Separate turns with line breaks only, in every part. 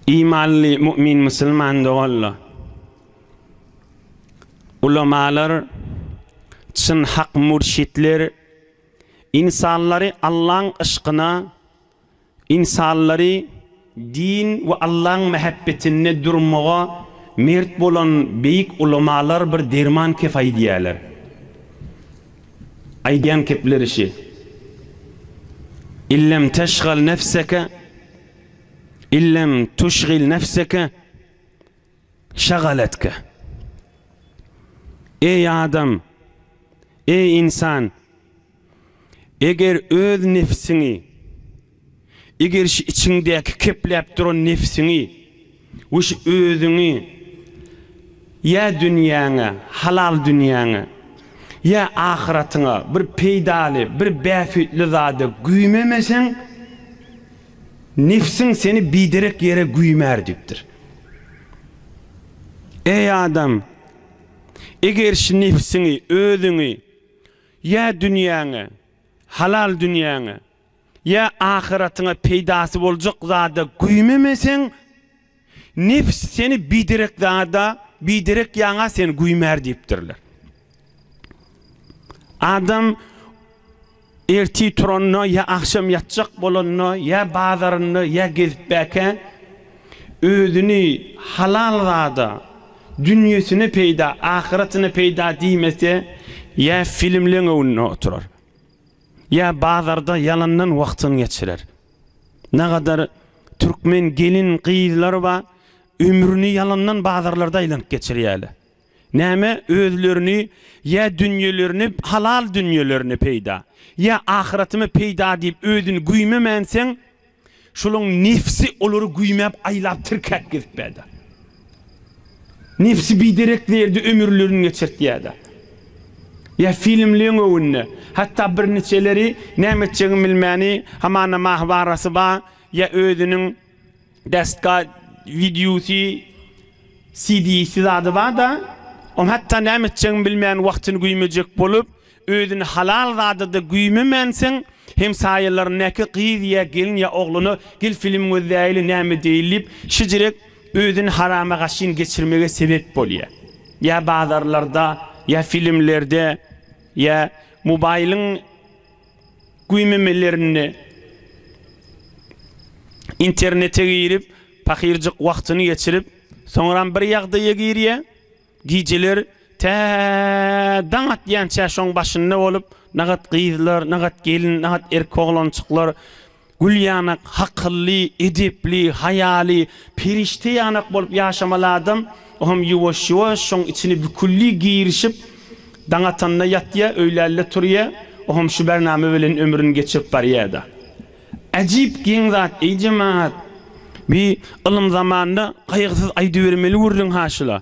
Imanly mu'min musulman doganlar! Ulamalar, çyn hak mürşitler ynsanlary Allaň yşkyna, ynsanlary din we Allaň mähebbetinde durmaga mert bolan beýik ulamalar bir derman kep aýdýarlar. Aýdýan kepleri şi, Illem teşgal nefseke Illem tuşgil nefseke şagaletke. Eý adam! Eý ynsan! Eger öz nefsiňi, eger şu içiňdäki kepläp duran nefsiňi we şu özüňi ýa dünýäňe, halal dünýäňe, ýa ahyratyňa bir peýdaly, bir bähbitli zada güýmemeseň, Nebsiň seni biderek ýere güýmär diýipdir. Eý adam! Eger şu nebsiňi, özüňi ýa dünýäňe, halal dünýäňe, ýa ahyratyňa peýdasy boljak zada güýmemeseň, Nebs seni biderek zada, biderek ýaňa seni güýmär diýipdirler. Adam ertir turanda ýa agşam ýatjak bolanda, ýa bazarynda, ýa gezipbäkä özüni halal zada, dünýesine peýda, ahyratyna peýda diýmese, ýa filmleň öňünde oturar. Ýa bazarda ýalandan wagtyny geçirer. Nagadar türkmen gelin gyzlary bar, ömrüni ýalandan bazarlarda aýlanyp geçirýärler. Näme özlerini ýa dünýelerini halal dünýelerini peýda, ýa ahyratymy peýda diýip özüni güýmemänseň, şolaň nefsi olary güýmäp aýlap tirkäp gezip bärde. Nebsi biderek ýerde ömürlerini geçirtýärdi. Ýa filmleň öwünde, hatda birniçeleri näme etjegini bilmäni, hamana mahwarasy bar, ýa özüniň destka wideosy, CD-si zady bar-da, oň hatda näme etjegini bilmän wagtyny güýmejek bolup, Özüni halal zada-da güýmemänseň, hemsaýalaryndaky gyz ýa gelin ýa oglana gel film gözläýeli näme deýli diýip, şijirek özüni harama gaşyn geçirmege sebep bolýar. Ýa bazarlarda, ýa filmlerde, ýa mobaýlyň güýmemelerinde internete girip, pahyrjyk wagtyny geçirip, soňram bir ýagdaýa girýär. Gijeler tä daň atýança şoň başynda bolup, nagat gyzlar, nagat gelin, nagat erkek oglanjyklar gül ýanak, hakylly, edepli, haýaly, perişde ýanak bolup ýaşamaly adam, oňam ýuwaş-ýuwaş şoň içine bükülli girişip, daň atanda ýatýa, öýlände turýa, oňam şu bernama bilen ömrüni geçirip barýa-da. Äjip geň zat, eý jemagat! Bi ylym zamanda gaýgysyz aýdybermeli gürrüň haşyla.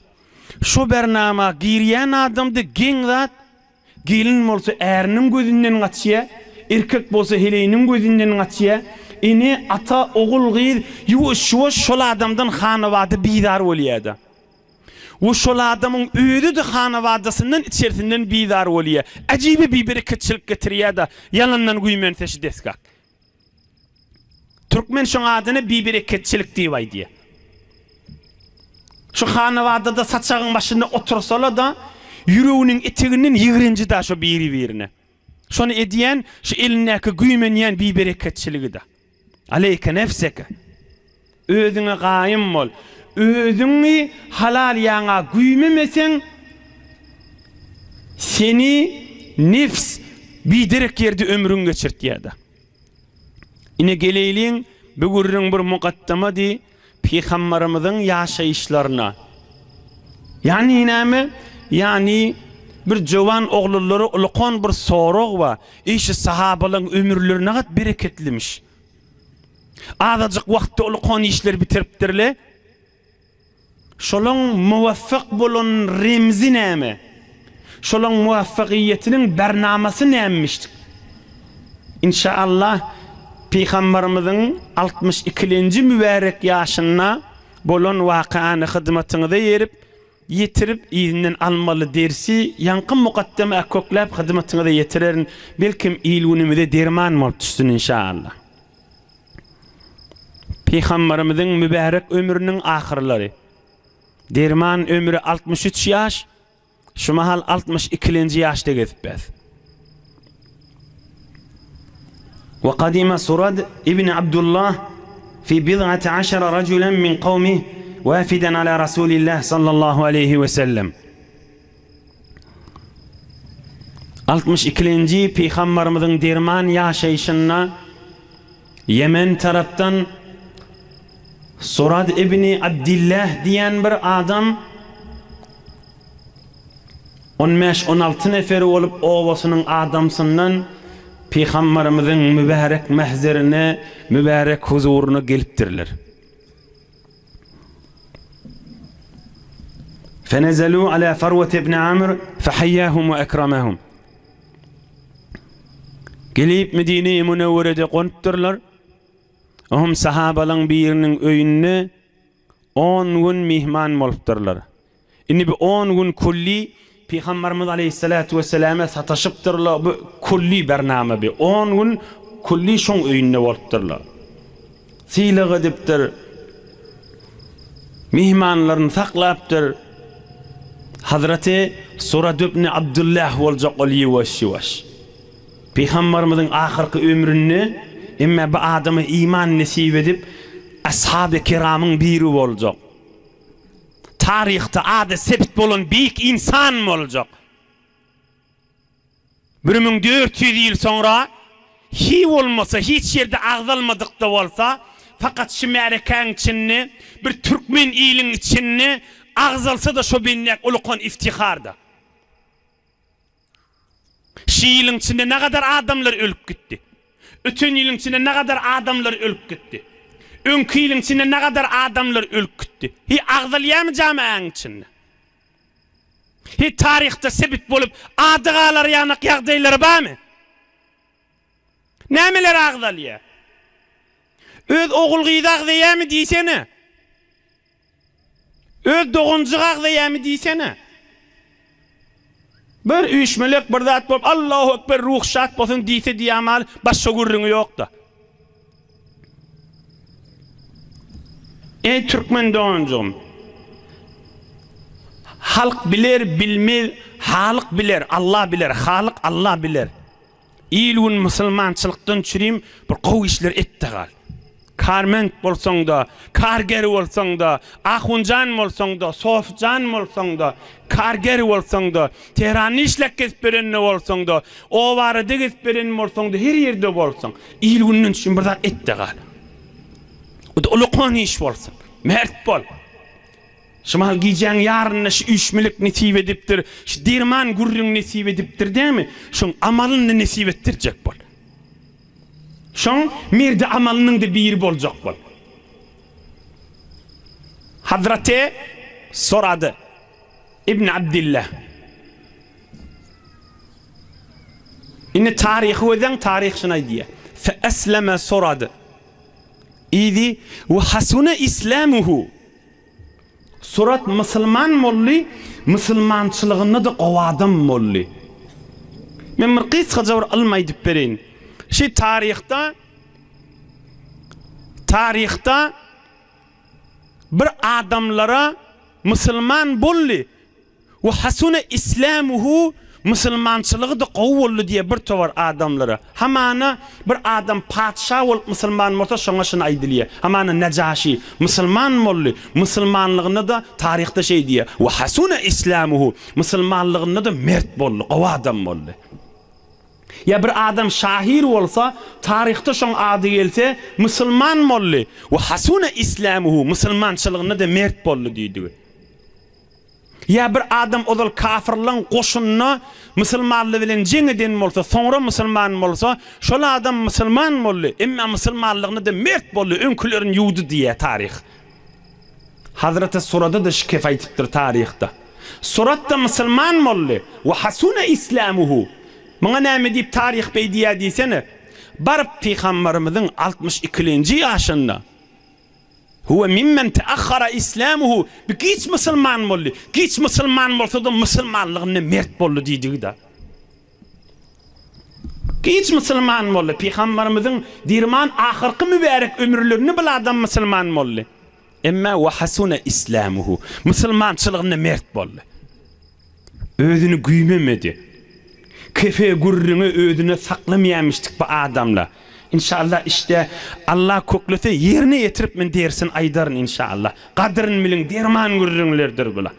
Şo bernama girýän adamda geň zat, gelin bolsa äriniň gözünden gaçýa, erkek bolsa heleýiniň gözünden gaçýa, ene, ata, ogul, gyz ýuwaş-ýuwaş şol adamdan hanabada bizar bolýada. We şol adamyň özi-de hanabadasyndan içersinden bizar bolýa. Äjibi bibereketçilik getirýä-da, ýalandan güýmense şu desgak. Türkmen şoň adyna bibereketçilik diýip aýdýar. Şu hanabadada saçagyň başynda otursala-da, ýüreginiň eteginden ýigrenji-da şo biri-birine. Şony edýän şu elindäki güýmenýän bibereketçiligi-da. Aleýke nefseke. Özüňe gaýym bol. Özüňi halal ýaňa güýmemeseň, seni nefs biderek ýerde ömrüňi geçirtýär-de. Ine geleýliň, bu gürrüň bir mukaddamady, Pygambarymyzyň ýaşaýyşlaryna. Ýagny näme? Ýagny bir jowan oglanlara ulakan bir sorag bar. Eý şu sahabalaryň ömürleri nagat bereketlimiş. Azajyk wagtda ulakan işleri bitiripdirle. Şolaň muwaffak bolan remzi näme? Şolaň muwaffagyýetiniň bernamasy nämmişdik? Inşaallah Pygambarymyzyň 60 ikilenji mübärek ýaşynda bolan wakany hyzmatyňyza ýerip, ýetirip, yzyndan almaly dersi ýaňky mukaddema kökläp hyzmatyňyza ýetirerin, belkem il-günümize derman bolup düşsün inşaallah. Pygamberimiziň mübärek ömrüniň ahyrlary. Derman ömri 63 ýaş, şu mahal 62-lenji ýaşda gezipbäs. Wa kadima Surad ibn Abdullah fi bid'ati aşara rajulan min kawmih wafiden ala Rasulillah sallallahu aleýhi we sellem. 62-lenji Pygambarymyzyň derman ýaşaýşynda Ýemen tarapdan Surad ibn Abdillah diýen bir adam On bäş-on alty neferi bolup obasynyň adamsyndan Pygambarymyzyň mübärek mähzerine, mübärek huzuryna gelipdirler. Fenezelû alâ Farwete ibn Amr fehayyâhum we ekramehum. Gelip Medine-i Münewwerede gonupdyrlar. Ohm sahabalaň biriniň öýünde On gün myhman bolupdyrlar. Indi bu on gün külli Pygambarymyz aleýhissalatu wesselame sataşypdyrlar, bu külli bernama bi. On gün külli şoň öýünde bolupdyrlar. Sylag edipdir. Myhmanlaryny saklapdyr. Hazreti Surad ibn Abdullah boljak ol ýuwaş-ýuwaş. Pygambarymyzyň ahyrky ömründe emme bu adama iman nesip edip, Ashaby kiramyň biri boljak. Taryhda ady sebt bolan beýik ynsan boljak. 1400 ýyl soňra hi bolmasa hiç ýerde agzalmadyk-da bolsa, fakat şu märekäň içinde bir türkmen iliň içinde agzalsa-da şo bendäk ulukan iftiharda. Şu ýylyň içinde nagadar adamlar ölüp gitdi. Öten ýylyň içinde nagadar adamlar ölüp gitdi. Öňki ýylyň içinde nagadar adamlar ölüp gitdi. Hi agzalýarmy jamaäň içinde? Hi taryhda sebit bolup ady galar ýanak ýagdaýlary barmy? Nämeler agzalýar? Öz ogul-gyzy agzaýarmy diýsene? Öz doganjygy agzaýarmy diýsene? Bir üýşmelek bir zat bolup Allahu ekber ruh şat bolsun diýse diýämal başga gürrüňi ýokda. Eý türkmen doganjygym. Halk biler bilmez Halyk biler Allah biler Halyk Allah biler. Il-gün musulmançylykdan çürim bir gowy işler et-de gal. Karment bolsaň-da, karger bolsaň-da, ahunjan bolsaň-da, sofjan bolsaň-da, karger bolsaň-da, Tehranda işläp gezip beren-de bolsaň-da, obarada gezip beren bolsaň-da, her ýerde bolsaň, il-günden çürim bir zat et-de gal. O-da ullakan iş bolsun. Mert bol. Şu mahal gijäň ýarynda şu üýşmelik nesip edipdir, şu derman gürrüň nesip edipdir dämi? Şoň amalyny nesip etdirjek bol. Şoň merdi amalynyň-da biri boljak bol. Hazreti sorady Ibn Abdillah. Indi taryhy gözläň, taryh şuny aýdýar. Fe esleme sorady. Yzy we hasuna islamuhu. Surat musulman boldy, musulmançylygynda-da gowy adam boldy. Men bir gysgaja bir ylym aýdyp bereýin. Şi taryhda taryhda bir adamlara musulman boldy, We hasuna islamuhu, musulmançylygy-da gowy boldy diýýär bir towar adamlara. Hamana bir adam patyşa bolup musulman bolsa şoňa şuny aýdylýar. Hamana Nejaşi musulman boldy, musulmanlygynda-da taryhda şeý diýýär. We hasuna islamuhu, musulmanlygynda-da mert boldy, gowy adam boldy. Ýa bir adam şahyr bolsa, taryhda şoň ady gelse, musulman boldy. We hasuna islamuhu, musulmançylygynda-da mert boldy diýdigi. Ýa bir adam ozal kafyrlaň goşunynda musulmanlar bilen jeň eden bolsa, soňra musulman bolsa, şol adam musulman boldy, emma musulmanlygynda-da mert boldy, öňkülerini ýuwdy diýýär taryh. Hazreti Surada-da şu kep aýtypdyr taryhda. Surat-da musulman boldy, we hasuna islamuhu. Muňa näme diýip taryh beý diýýär diýsene, baryp pygambarymyzyň 62 lenji ýaşynda, Huwe mimmen teahhara islamuhu, bu giç musulman boldy, giç musulman bolsa-da musulmanlygynda mert boldy diýdigi-dä. Giç musulman boldy. Pygambarymyzyň dirman ahyrky mübärek ömürlerinde bil adam musulman boldy. Emma we hasuna islamuhu. Musulmançylygynda mert boldy. Özüni güýmemedi. Kefe gürrüňi özüne saklamaýamyşdyk bu adamla. Inşallah işde Allah köklese ýerine ýetirip men dersini aýdaryn inşallah. Gadyryn biliň derman gürrüňlerdir bula.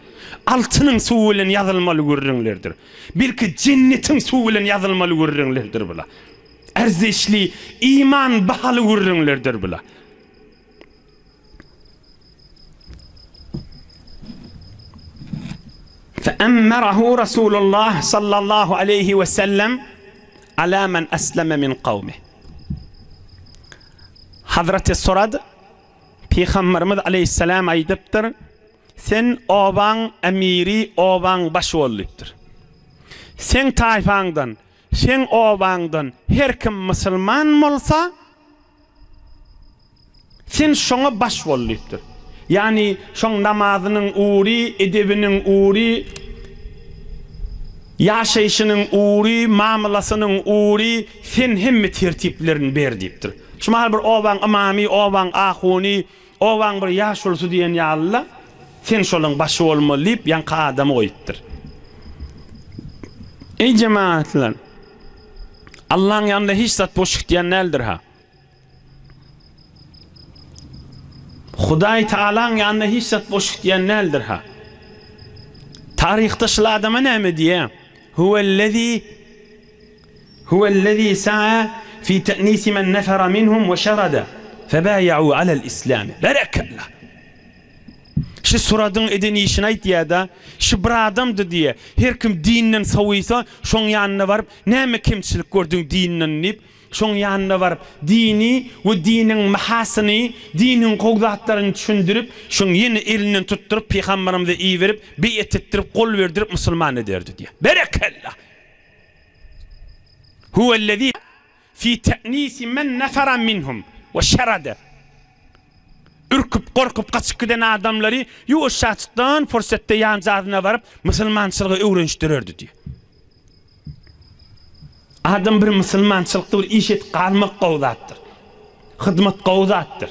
Altynyň suwy bilen ýazylmaly gürrüňlerdir. Belki jennetiň suwy bilen ýazylmaly gürrüňlerdir bula. Erzişli iman bahaly gürrüňlerdir bula. Feemmerahu Rasulullah sallallahu aleýhi we sellem ala men esleme min kawmih. Hazreti Surad Pygamberimiz aleýhissalam aýdypdyr, Sen obaň emiri, obaň başy bol diýipdir. Seň taýfaňdan, seň obaňdan her kim musulman bolsa, Sen şoňa baş bol diýipdir. Ýagny şoň namazynyň ugry, edebiniň ugry, ýaşaýşynyň ugry, mamlasynyň ugry, sen hemme tertiplerini ber diýipdir. Şu mahal bir obaň ymamy, obaň ahuny, obaň bir ýaşulusy diýen ýaly-la, sen şolaň başy bolmaly diýip, ýaňky adamy goýupdyr. Eý jemagatlar! Allaň ýanynda hiç zat boş gitýän däldir-ha. Hudaý Tagalaň ýanynda hiç zat boş gitýän däldir-ha. Taryhda şul adama näme diýýär? Huwellezî Huwellezî sa'a fî te'nîsi men nefera minhum we şerada febâye'û alel islâmi. Berekella! Şu suradyň eden işini aýtýar-da, şu bir adamdy diýýär. Her kim dinden sowysa, şoň ýanyna baryp, näme kemçilik gördüň dinden diýip, Şoň ýanyna baryp, dini we diniň mahasyny, diniň gowy zatlaryny düşündirip, şoň ýene elinden tutduryp, pygambarymyza iberip, beýet etdirip, gol berdirip musulman ederdi diýýär. Berekella! Huwellezî fî te'nîsi men nefera minhum we şerade. Ürküp, gorkup gaçyp giden adamlary ýuwaşjaçykdan pursatda ýanjazyna baryp, musulmançylyga öwrenişdirerdi diýýär. Adam bir musulmançylykda bir iş edip galmak gowy zatdyr. Hyzmat gowy zatdyr.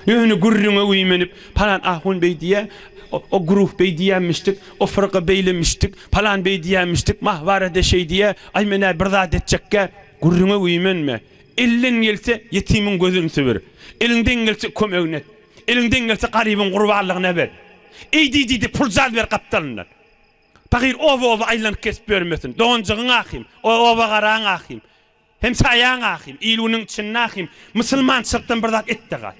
Ýöne gürrüňe güýmenip, palan ahun beý diýýär, o guruh beý diýýärmişdik, o fyrka beýlemişdik, palan beý diýýärmişdik, mahbarada şeý diýýär, aý men-ä bir zat etjekgä, gürrüňe güýmenme. Elden gelse ýetimiň gözüni süpür. Eliňden gelse kömegini et. Eliňden gelse garybyň gurbanlygyna ber. Eý diý-diý-de puljaz ber gapdalyndan. Pahyr oba-oba aýlanyp gezip ýörmesin. Doganjygyň ahym, oba-garaň ahym, hemsaýaň ahym, il-günüň içinde ahym, musulmançylykdan bir zat et-de gal.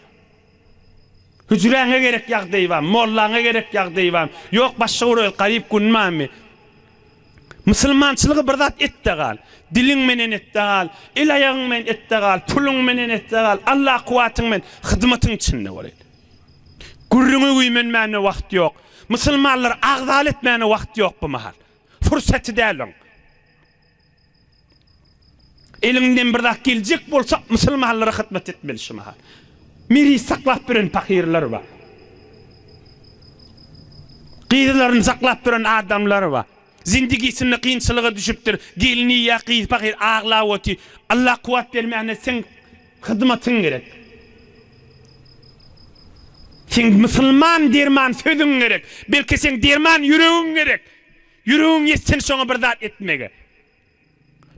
Hüjräňe gerek ýagdaý barmy, mollaňa gerek ýagdaý barmy, ýok başga bir öz garyp gün barmy? Musulmançylyga bir zat et-de gal. Diliň menen et-de gal, el-aýagyň menen et-de gal, puluň menen et-de gal, Allah kuwwatyň men hyzmatyň içinde bolaýyn. Gürrüňe güýmenmäne wagt ýok. Musulmanlary agzal etmäne wagt ýok bu mahal. Fursaty däl oň. Eliňden bir zat geljek bolsa musulmanlara hyzmat etmeli şu mahal. Miris saklap ýören pahyrlar bar. Gyzlaryny saklap ýören adamlar bar. Zindigisinde kynçylyga düşüpdir. Gelni ýa gyzy pahyr aglap otyr. Allah kuwwat bermäne seň Hyzmatyň gerek. Seň musulman derman sözüň gerek. Belki seň derman ýüregiň gerek. Ýüregiň ýetsin şoňa bir zat etmege.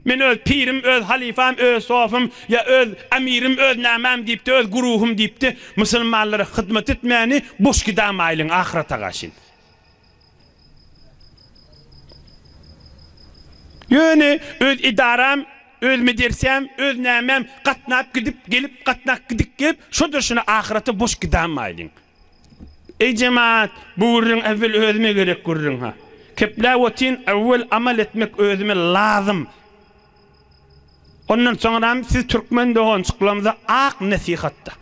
Men öz pirim, öz halyfam, öz sofym, ýa öz emirim, öz nämäm diýipdi, öz guruhym diýipdi. Musulmanlara hyzmat etmäni boş gidamaýlyň ahyrata gaşyn. Ýöne öz edaram, öz medersäm, öz nämäm gatnap gidip, gelip, gatnap gidip gelip, şo durşuna ahyrete boş gidanmaýlyň. Eý jemaat, bu gürrüň äwwel özüme gerek gürrüň-ha. Kepläp otyryn, äwwel amal etmek özüme lazym. Ondan soňram siz türkmen doganjyklarymyza ak nesihatda.